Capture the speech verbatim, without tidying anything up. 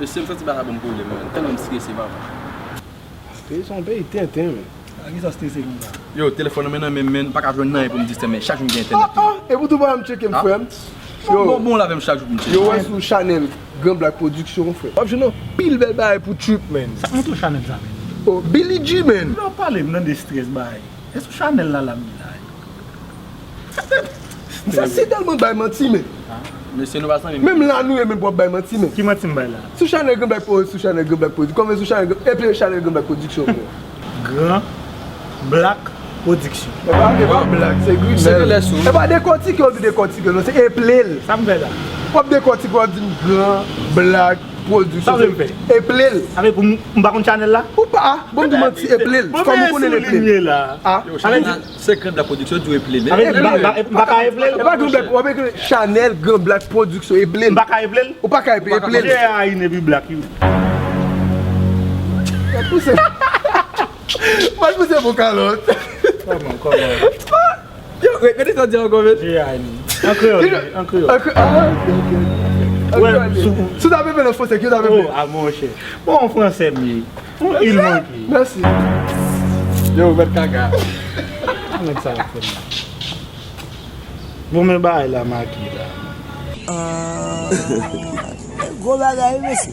Mesye, m santi bagay ban m pwoblèm, man. Tèlman m strese, papa. Strese, yon peyi tenten, men. A kisa w strese konsa? Yo, telefòn nan men nan men, men, m pa ka jwenn anyen pou m distrè, men chak jou m gen entènèt. Ah, ah, e pou tou pa m tcheke m, frè m. Yo, bon, bon, la menm chak jou pou m tcheke. Yo wè sou chanèl Grand Black Production, frè. W ap jwenn anpil bèl bagay pou trip, man. Sa k montre w chanèl sa, man? Oh, Billy G, man. Lè w pale m nan de strès bagay. E sou chanèl la la m ye la. Sa se tèlman bay manti, men. Mesye, nou pa zanmi. Menm la nou ye, menm pou ap bay manti, men. Ki manti m bay la? Sou chanèl Grand Black Pro, sou chanèl Grand Black Production. Kòman sou chanèl Grand, epi chanèl Grand Black Production, men. Grand Black Production. E pa, e pa black, se grimèl. Se lè sou. E pa dekòtike, w di dekòtike, non, se eple l. Sa m fè la? W ap dekòtike, w ap di m Grand Black Production. Sa w vle m fè? Eple l. Avè pou m, m pa konn chanèl la? Ou pa, bon, m di manti, eple l. Kòman ou konnen l eple l? La. Ah. Yo, chanèl se Grand Black Production, di w eple l. Avè m pa, m pa ka eple l? E pa Grand Black, w ap ekri chanèl Grand Black Production, eple l. M pa ka eple l? Ou pa ka eple, eple l. Jè a ine bi black you. Pouse. Mwen pouse pou kalòt. Kòman, kòman? Yo, re- repete sa w di ankò, men. Jè a ine. An kreyòl, an kreyòl. An kre- ah, ok, ok. An Wè, kreyòl. sou- Si w ta pepe nan fransè, ki w ta Oh, pepe? a monchè. Bon, fransè m ye. Bon, il manke. Mèsi. Yo, mèt kaka. Nèg sa ap fè m. Bon, men bagay la make la. Gwo bagay, mesye.